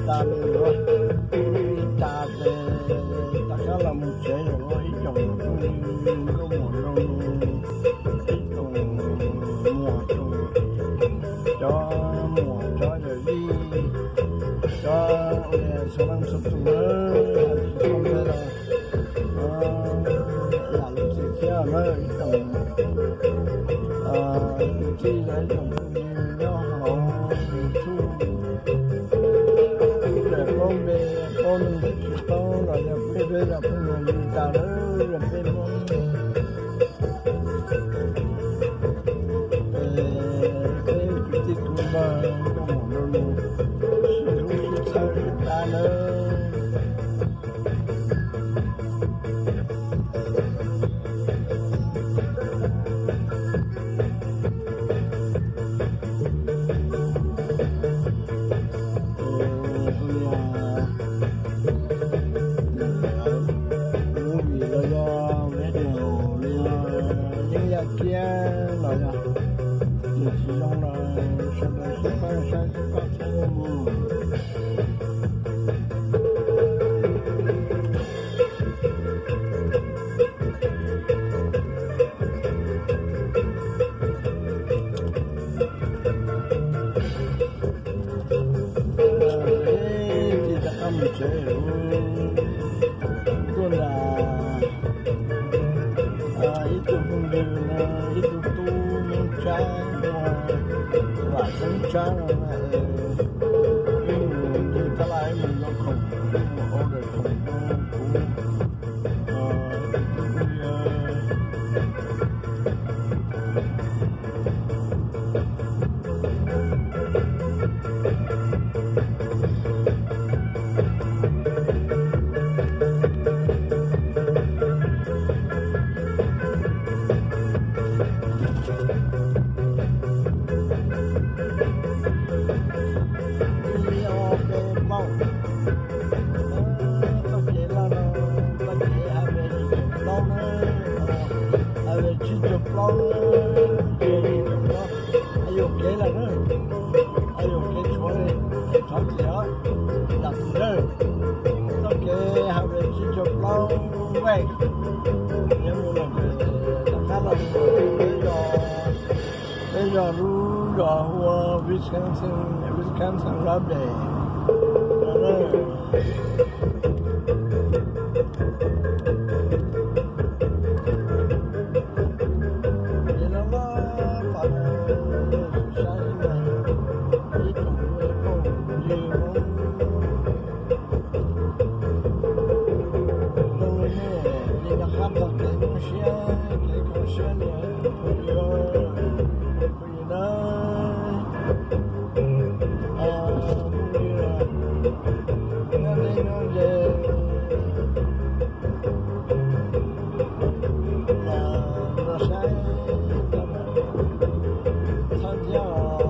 tas li ntawd, ib tas ces rov qab los mus tsev lawm ib tsoom phooj ywg nkauj muam nraug nus, ib tsoom muam tsoom, cov muam cov yawm yij, cov uas txhua leej txhua tus na, hais tsis tau npe los yam li txiv thiab na, ib tsoom kwv tij los ib tsoom phooj ywg nyob hauv YouTube, tsis paub npe paub neeg tsis paub los yog peb peb yog phooj ywg li cas lawm, yog peb Hmoob. Peb kwv tij kwv npawg nkauj muam nraug nus sib hlub sib txhawb sib pab nawb. Movie los yog video los yog yeeb yaj kiab los yog nws tsis zoo los sawv daws sib pab saib sib pab txhawb mus. Ib tis rov qab mus tsev lawm, tuaj nram ib tug phooj ywg no, ib tug tub Hmoob Tsab, Vam Xeeb Tsab no na, wb mus ncig tab laj wb mus ntaus khoom, wb mus order khoom rau kuv, tus phooj ywg Ib ob peb plaub, txoj kev loj no, txoj kev highway tsib caug plaub na, highway tsib caug plaub, tsib caug plaub, yuam kev lawm na, yuam kev tshuav li, thov txim os, zam txim nawb. Txoj kev highway tsib caug plaub west, yuav mus los rov qab los mus peb zos, peb zos lub zos hu ua Wisconsin, Wisconsin Rapids no. Ces loj loj pom saib ib tsoom phooj ywg Hmoob zoo li nej, ces rov qab txog kev zoo siab kev kho siab li phooj ywg, phooj ywg na, phooj ywg, nyob deb nyob ze los saib txhawb thiab os.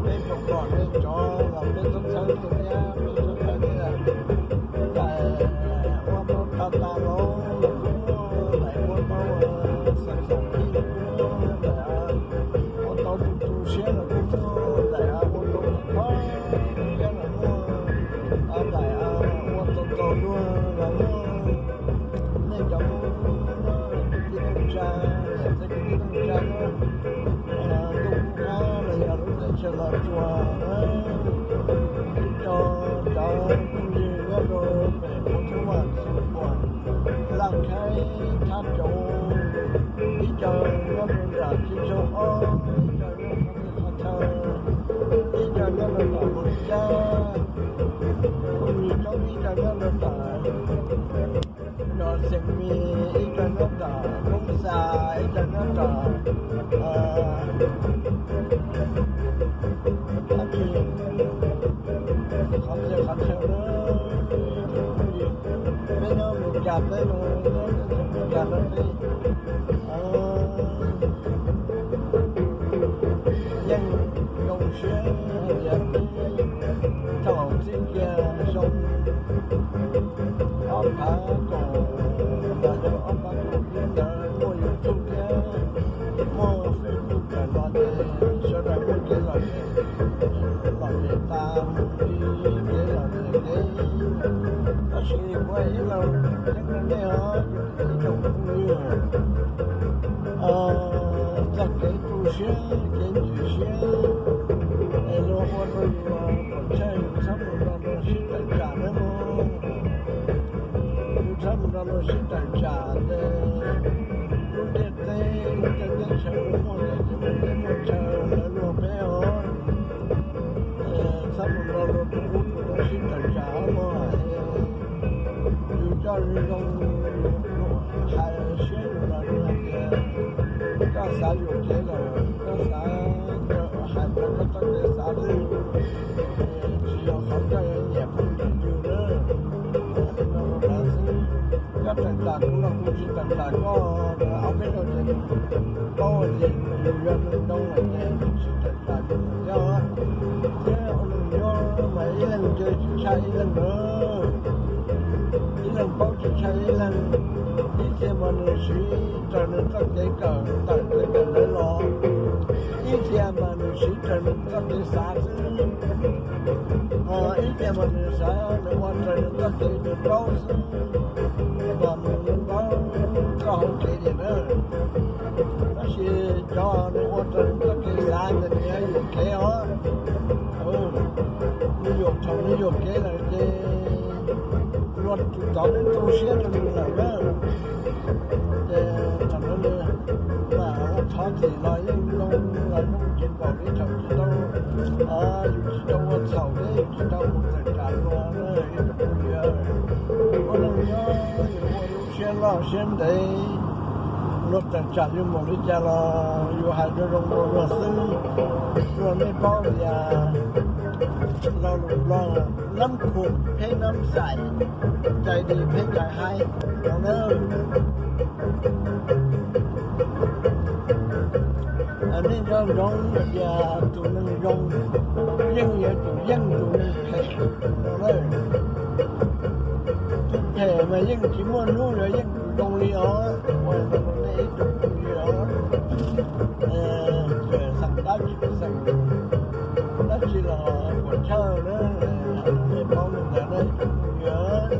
Peb tsoom pom nej cov los peb txhawb txhawb thiab, peb txhawb txhawb thiab. Daim ua tau tas tas los los kuj muaj, daim ua tau xeem xeem ib los kuj muaj, daim ua tau tu tu siab los kuj muaj, daim ua tau khov siab los muaj, daim ua tau txaus luag los muaj. Nej cov Hmoob, kwv tij neej tsa, niam txiv kwv tij neej tsa, ntuj qub qab los yog lub teb chaws Los Tsuas, ib co cov phooj ywg nyob rau pem Phuv Thub Vaj Xu Puam, Laj Khaib, Thab Cauv, ib co nyob rau nram Tsib Caug Ob, ib co nyob rau Qhov Chaw, ib co nyob rau tom Moos Cab, phooj ywg Coob ib co nyob rau tom Nov Xeem Mis, ib co nyob tom Koob Xa, ib co nyob tom Thab Tsi, qhov txhia qhov chaw na, peb nyob Meskas peb no, nyob Meskas no peb yeej zoo siab hais tias peb thaum txij kiag xyoo ob phav kaum, los yog ob phav kaum ib ntawd muaj YouTube thiab muaj Facebook tawm los ces sawv daws muaj kev lom zem, lom zem tas. Txoj kev tu siab kev ntxim siab es luag ua rau yus kom tshaj yus txhob mus nrog luag sib tawm tsam nawb mog. Yus txhob mus nrog luag sib tawm tsam ces lub ntiaj teb, lub ntiaj teb chaws muaj nyias ces muaj teb muaj chaw lawv luag peb os. Txhob mus nrog luag tus ub tus no sib tawm tsam os mog. Yus coj zoo zoo, hais siab yus los yus hais tias koj xav yuam kev lawm, koj xav hais txog koj txoj kev xav xwb, tsis yog qhov koj yuav nyiam phooj ywg na. Hais li no rau lawv xwb. Koj tawm tsam kuv los kuv tsis tawm tsam koj, ob peb zaug ces paub tias yus yog neeg zoo lawm ces tsis tawm tsam yus lawm thiab. Thiab ua neeg nyob mas ib leeg ntsws tsis tshaj ib leeg na, ib leeg paub tsis tshaj ib leeg. Ib txhia mas nws siv raws nws txoj kev kawm tawm kev kawm ntawd los, ib txhia mas nws siv raws nws txoj kev xav xwb. Ib txhia mas nws xav nws ua raws nws txoj kev nws paub xwb. Los nws paub koj hauv kev tiag na. Tab sis cov nws ua raws nws txoj kev xav ntawd nws yuam kev os. Nws yuam thaum nws yuam kev lawm ces luag tus tod twb tu siab rau nws lawm na. Ces thaum ntawd nws mam thov txim los yeej zoo, los zoo tsis npaum li thaum tsis tau, yus tsis tau ua txhaum thiab yus tsis tau mus tawm tsam luag na ib tsoom phooj ywg. Ua neeg nyob yus ua lub siab loj siab ntev, luag tawm tsam yus npaum li cas los yus hais zoo zoo rau luag xwb. Luag nej paub tias lo lus Nplog, nab khum peb nab xais, cai dis peb cai haib no na. Nej nco ntsoov hais tias tus neeg zoo yeej yuav tsum yeej tus neeg phem no na. Tus phem mas yeej tsis muaj hnub yuav yeej tus zoo li os. Ua rau nej ib tsoom phooj ywg os, txawm xeem dab tsi xeem dab tsi los puas chawj na, nej paub li ntawd na ib tsoom phooj ywg.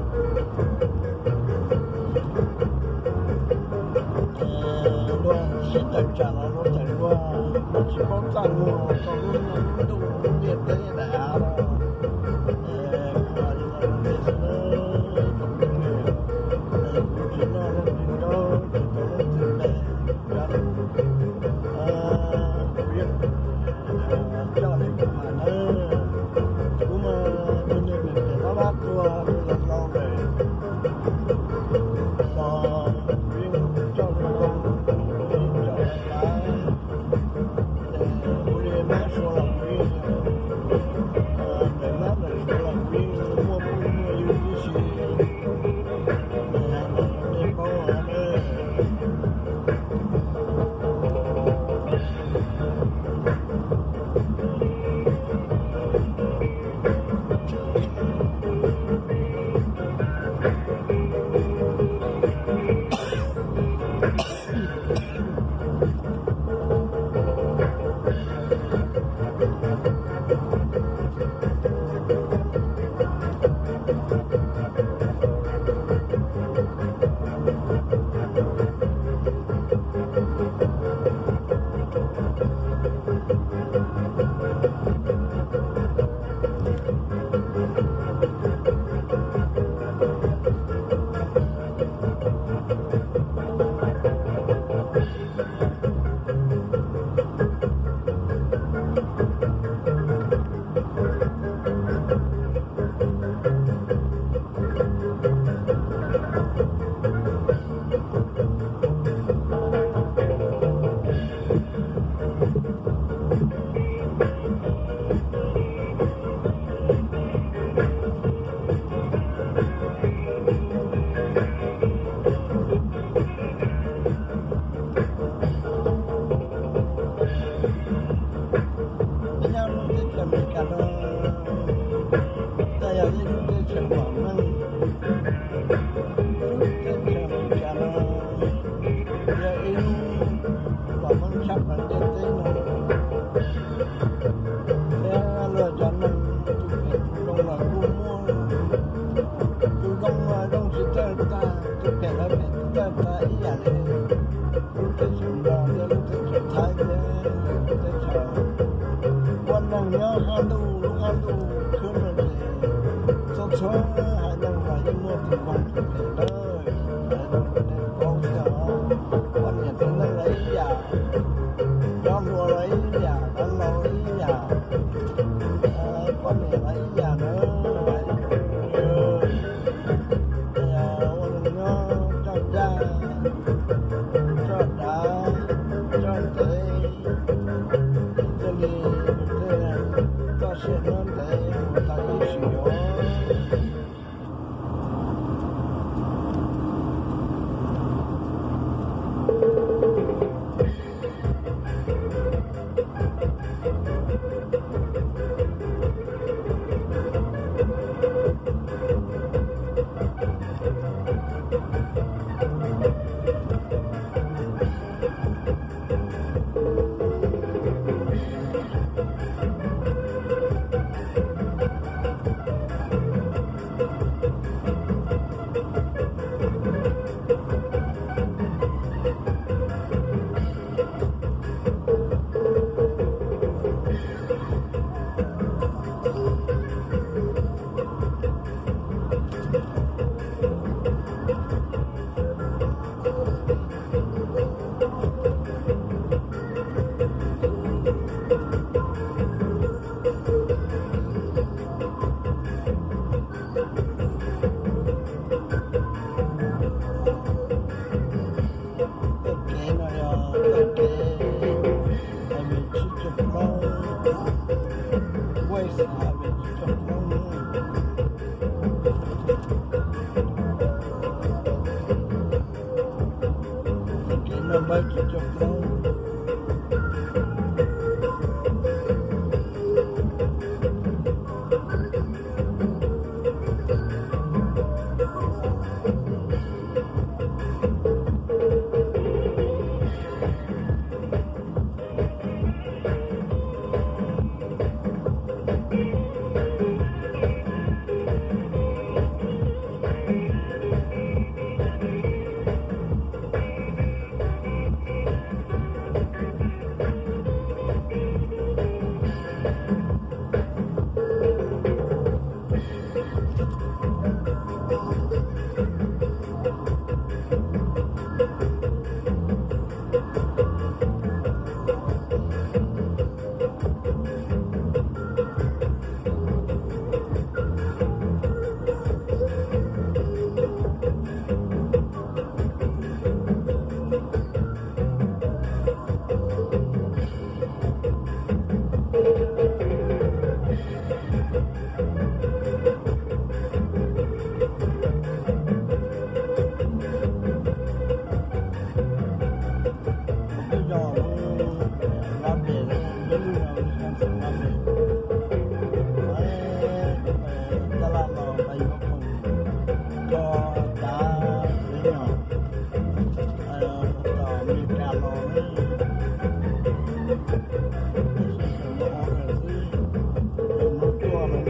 Luag sib tawm tsam los luag tawm luag, luag tsis paub txaj muag rau lub ntuj lub ntiaj teb daim av no. Kuv hais li no rau nej xwb na, kuv tsis noj leej twg nraug, tsis tau leej twg me, kuv yeej coj li kuv hais na. Kuv mas tus neeg phem phem lab lab tuag los laus lawm, los kuv yeej coj zoo zoo, kuv yeej coj lab, ces kuv li nab sua los kuv yeej, ntawm nab ntawm sua los kuv yeej muaj phooj muaj ywg tib si. Hais no rau nej paub na. Nyob qab ntuj, lub qab ntuj khwb no ces txhua txhua haiv neeg mas yeej muaj tus ntoo tus phem na. Hais rau nej paub thiab os, poj niam txiv neej los ib yam, cov hluas los ib yam, dab laug los ib yam, poj niam los ib yam na. Ua neeg nyob coj ncaj, coj dav, coj ntev, thiaj li thiaj txoj sia nyob ntev mus tau ib txhis os. Txoj kev no yog txoj kev Highway tsib caug plaub, West Highway tsib caug plaub. Txoj kev no npawb tsib caug plaub. Twb yog lub lab pem, lub lub no lub xeev lab pem. Tab laj no peb yuav khoom kho tav tsev nyom tom Amelikas los, tab sis tseem muaj ob xwb, tseem hnub tuaj no.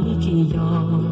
tsis yog